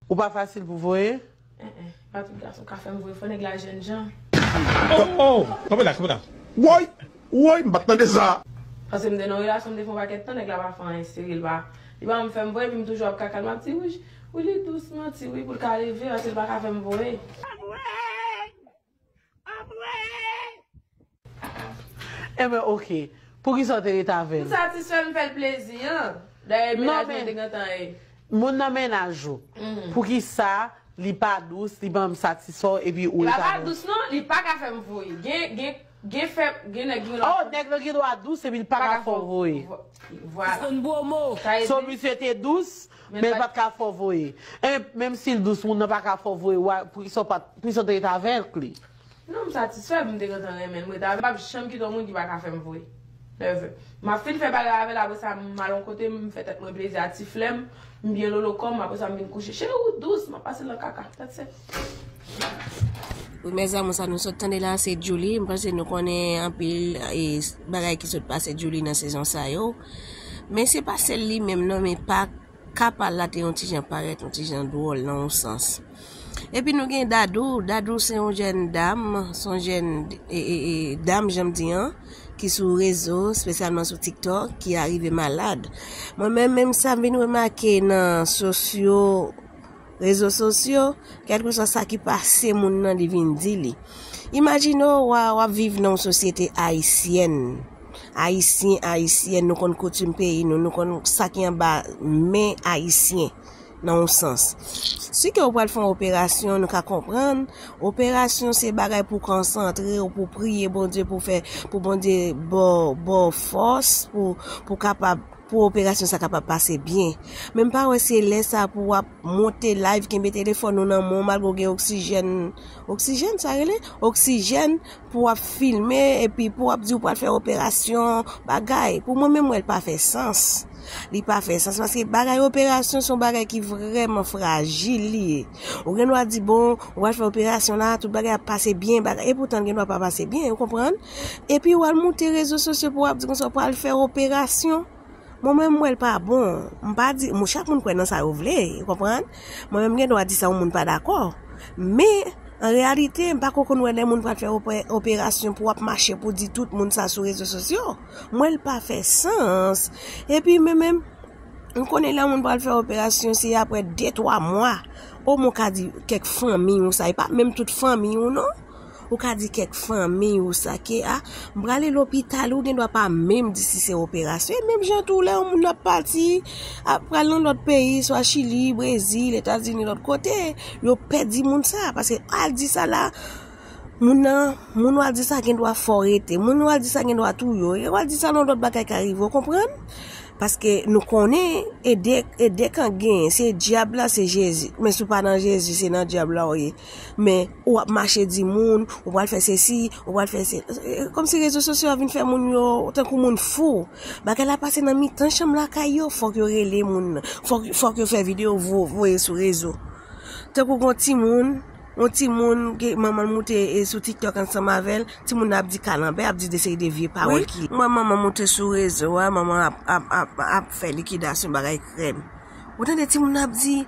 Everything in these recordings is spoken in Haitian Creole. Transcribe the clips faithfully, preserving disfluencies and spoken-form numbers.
Ou pa fasil pou voye? Eh, eh, pa tout gason ka fè m voye, fò nèg la jènjan. Oh, oh, kanpe la, kanpe la. Woy, woy, m pa t tande sa. Paske m te nan relasyon, m te fè yon pakèt tan, nèg la pa fè anyen serye, li pa, li pa janm fè m voye, epi m toujou ap kaka l, m ap di, wi, wi, li dous, manti, wi, pou l ka leve, paske l pa ka fè m voye. Enben, oke. Poukisa w te rete avè l? M satisfè, m fè l plezi, an. Dayè, mennaj mwen te gentan e. Moun nan mennaj ou. Poukisa li pa dous, li pa janm satisfè w, epi ou rete avè l? Li pa pa dous, non, li pa ka fè m voye. Gen, gen, gen fè, gen nèg, gen lòt. Oh, nèg lan gen dwa dous, epi li pa ka fè w voye. Vwala. Sa vle di. So, misye te dous, men l pa t ka fè w voye. E, menm si l dous, moun nan pa ka fè w voye, poukisa w pa t, poukisa w te rete avèk li? Non, m satisfè, m te gentan renmen l. M rete avè l, m p ap janm kite yon moun ki pa ka fè m voye. Never. M ap fin fè bagay avè l, apre sa, m al yon kote, m fè tèt mwen plezi a ti flè m, m byen lolo kò m, apre sa, m vin kouche. Cheri, ou dous, m ap pase l nan kaka. That's it. Wi, mes amours, sa nou sot tande la, se Djouly. M panse nou konnen anpil e, bagay ki sot pase Djouly nan sezon sa yo. Men se pa sèl li menm non, men pa ka pa l la te yon ti jan parèt, yon ti jan dwòl nan yon sans. Epi nou gen Dadou. Dadou se yon jèn dam, se yon jèn e, e, e, dam, jan m di an, ki sou rezo, espesyalman sou TikTok, ki arive malad. Mwen menm, menm sa m vin remake nan sosyo, rezo sosyo, kèlkeswa sa ki pase moun nan, li vin di li. Imajine w, w ap viv nan yon sosyete ayisyèn. Ayisyen, ayisyèn, nou konn koutim peyi nou, nou konn sa ki anba men ayisyen, nan yon sans. Si ke ou pral fè yon operasyon, nou ka konprann, operasyon se bagay pou konsantre w, pou priye Bondye, pou fè, pou Bondye ba w, ba w fòs, pou, pou kapab, pou operasyon sa kapab pase byen. Men m pa wè se lè sa pou w ap monte live, kenbe telefòn ou nan men w, malgre w gen oksijèn, oksijèn, sa rele? Oksijèn, pou w ap filme, epi pou w ap di w pral fè operasyon, bagay. Pou mwen menm, m wè l pa fè sans. Li pa fè sans, paske bagay operasyon se yon bagay ki vrèman frajil li ye. Ou gen dwa di, bon, ou pral fè operasyon la, tout bagay ap pase byen, bagay, epoutan l gen dwa pa pase byen, ou konprann? Epi w al moute rezo sosyo pou w ap di konsa w pral fè operasyon. Mwen menm, m wè l pa bon. M pa di, m, chak moun kwè nan sa yo vle, ou konprann? Mwen menm, m gen dwa di sa yon moun pa dakò. Men, an reyalite, m pa ko konn wè lè moun pral fè ope-, operasyon pou w ap mache pou di tout moun sa sou rezo sosyo. M wè l pa fè sans. Epi, men menm, m konnen lè yon moun pral fè operasyon, se apre de, twa mwa. Omwen w ka di kèk fanmi w sa, e pa menm tout fanmi w non. Ou ka di kèk fanmi w sa ke, a, m prale lopital, ou gen dwa pa menm di si se operasyon. E menm jan tou, lè yon moun ap pati, ap pral nan lòt peyi, swa Chili, Brezil, Etazini, lòt kote, yo pè di moun sa, paske al di sa la, moun nan, moun w al di sa gen dwa fè w rete, moun w al di sa gen dwa touye w, e w al di sa nan lòt bagay ka rive w, konprann? Paske nou konnen, e de, e de kan genyen, se dyab la, se Jezi. Men si w pa nan Jezi, se nan dyab la w ye. Men ou ap mache di moun, ou pral fè sesi, ou pral fè se, e, kòmsi rezo sosyo a vin fè moun yo tankou moun fou. Bagay la pase nan mitan chanm lakay yo, fòk yo rele moun nan. Fòk, fòk yo fè videyo vo-, voye sou rezo. Tankou gon timoun, yon timoun, gen, manman l moute, e, sou TikTok ansanm avè l, timoun nan ap di kalanbè, ap di de seri de vye pawòl ki. Mwen, manman moute sou rezo a, manman ap, ap, ap, ap fè likidasyon bagay krèm. Ou tande timoun nan ap di,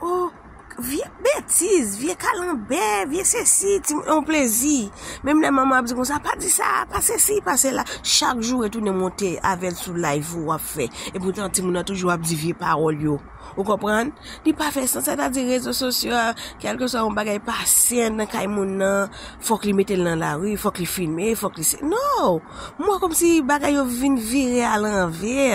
oh, vye betiz, vye kalanbè, vye sesi, ti, yon plezi. Menm lè manman ap di konsa, pa di sa, pa sesi, pa sela. Chak jou retounen monte avè l sou live ou w ap fè. Epoutan, timoun nan toujou ap di vye pawòl yo. Ou konprann? Li pa fè sans, sètadi rezo sosyo a, kèlkeswa yon bagay pase nan kay moun nan, fòk li mete l nan lari, fòk li filme, fòk li se, no! M wè kòmsi bagay yo vin vire alanvè.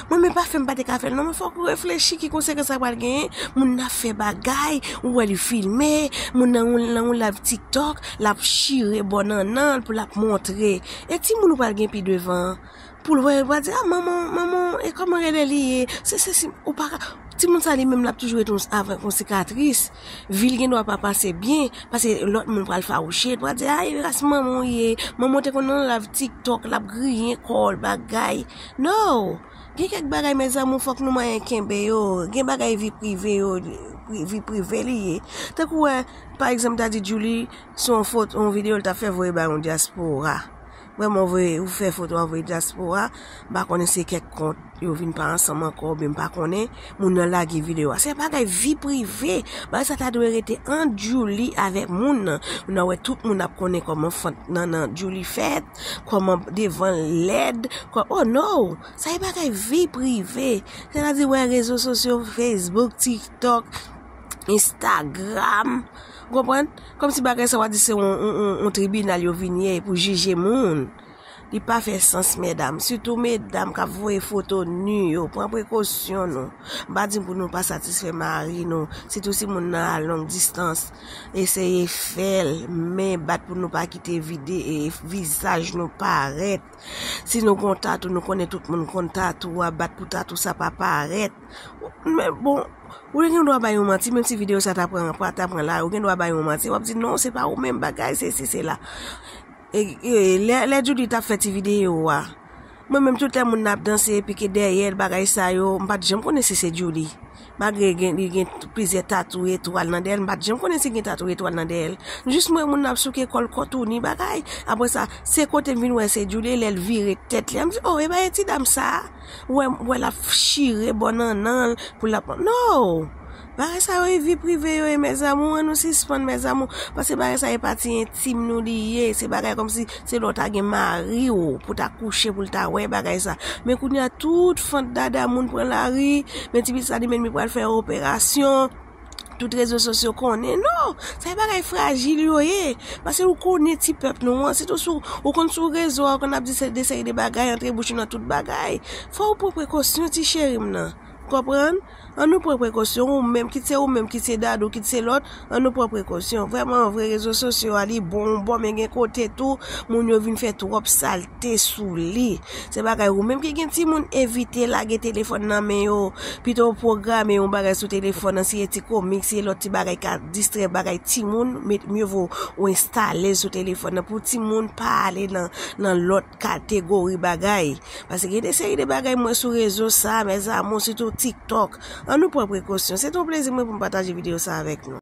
Mwen menm pa fè m pa te ka fè l non, men fòk ou reflechi ki konsekans sa pral genyen. Moun nan ap fè bagay, ou wè li filme, moun nan yon, nan yon live TikTok, l ap chire bò nannan l pou l ap montre. E timoun ou pral gen pi devan an? Pou l wè, l pral di, a, manman, manman, e kòman rele li ye? Se, se, se, ou pa ka. Timoun sa li menm l ap toujou rete yon, avèk yon sikatris. Vi l gen dwa pa pase byen, paske lòt moun pral fawouche, l pral di, a, e ras manman w ye, manman w te konn nan live TikTok, l ap griyen kò l, bagay. No! Gen kèk bagay, mes amours, fòk nou manyen kenbe yo. Gen bagay vi prive yo, pri-, vi prive li ye. Tankou wè, pa egzanp, ta di Djouly, se yon foto, yon videyo l t ap fè voye bay yon dyaspora. Vrèman, ou voye, ou fè foto a, voye dyaspora, m pa konnen se kèk kont yo vin pa ansanm ankò, oubyen m pa konnen, moun nan lage videyo a. Se bagay vi prive. Bagay sa ta dwe rete ant Djouly avèk moun nan. Moun nan wè tout moun ap konnen kòman fant nan, nan Djouly fèt, kòman devan l lèd, kò, oh no! Sa e bagay vi prive. Sètadi, wè rezo sosyo, Facebook, TikTok, Instagram, ou konprann? Kòmsi bagay sa w a di se yon, yon, yon, yon tribinal yo vin ye pou jije moun. Li pa fè sans, medam. Sitou medam k ap voye foto ni yo. Pran prekosyon nou. M pa di pou nou pa satisfè mari nou. Sitou si moun nan a long distans. Eseye fè l. Men bat pou nou pa kite vide e vizaj nou parèt. Si nou gon tatou, nou konnen tout moun konn tatou a, bat pou tatou sa pa parèt. Men bon, ou gen dwa bay yon manti, menm si videyo sa ta pran, pa ta pran la, ou gen dwa bay yon manti. W ap di, "Non, se pa ou menm, bagay, se si, se la." E, e, lè, lè Djouly t ap fè ti videyo a, mwen menm, tout lè moun nan ap danse, pike dèyè l, bagay sa yo, m pa t janm konnen si se Djouly. Malgre gen, li gen plizyè tatou etwal nan dèyè l, m pa t janm konnen si gen tatou etwal nan dèyè l. Jis m wè moun nan ap souke kò l, kò touni, bagay. Apre sa, se kote m vin wè se Djouly, lè l vire tèt li a, m di, "Oh, e bagay ti dam sa a." Wè, wè l ap chire bò nannan l pou l ap, no! Bagay sa yo e vi prive yo ye, mes amours, ann nou sispann, mes amours. Paske bagay sa e pati entim nou li ye. Se bagay kòmsi se lè w ta gen mari w pou ta kouche pou l ta wè bagay sa. Men kounye a tout fant dada moun pran lari, men ti pitit sa li menm li pral fè operasyon. Tout rezo sosyo konnen. Non, sa e bagay frajil yo ye. Paske ou konnen ti pèp nou an, sitou sou, ou konn sou rezo a, ou konn ap di se de seri de bagay, antre bouch ou nan tout bagay. Fò ou pran prekosyon, ti cheri m nan. Konprann? Ann nou pran prekosyon, ou menm, kit se ou menm, kit se Dadou, kit se lòt, ann nou pran prekosyon. Vrèman vre, rezo sosyo a, li bon yon bò, men gen kote tou, moun yo vin fè twòp salte sou li. Se bagay ou menm ki gen timoun, evite lage telefòn nan men yo. Pito w pwograme yon bagay sou telefòn nan, si e ti komik, si e lòt ti bagay ka distrè bagay timoun, met, mye vo ou enstale l sou telefòn nan pou timoun pa ale nan, nan lòt kategori bagay. Paske gen de seri de bagay m wè sou rezo sa, mes amours, sitou TikTok. Ann nou pran prekosyon. Se te yon plezi mwen pou m pataje videyo sa avèk nou.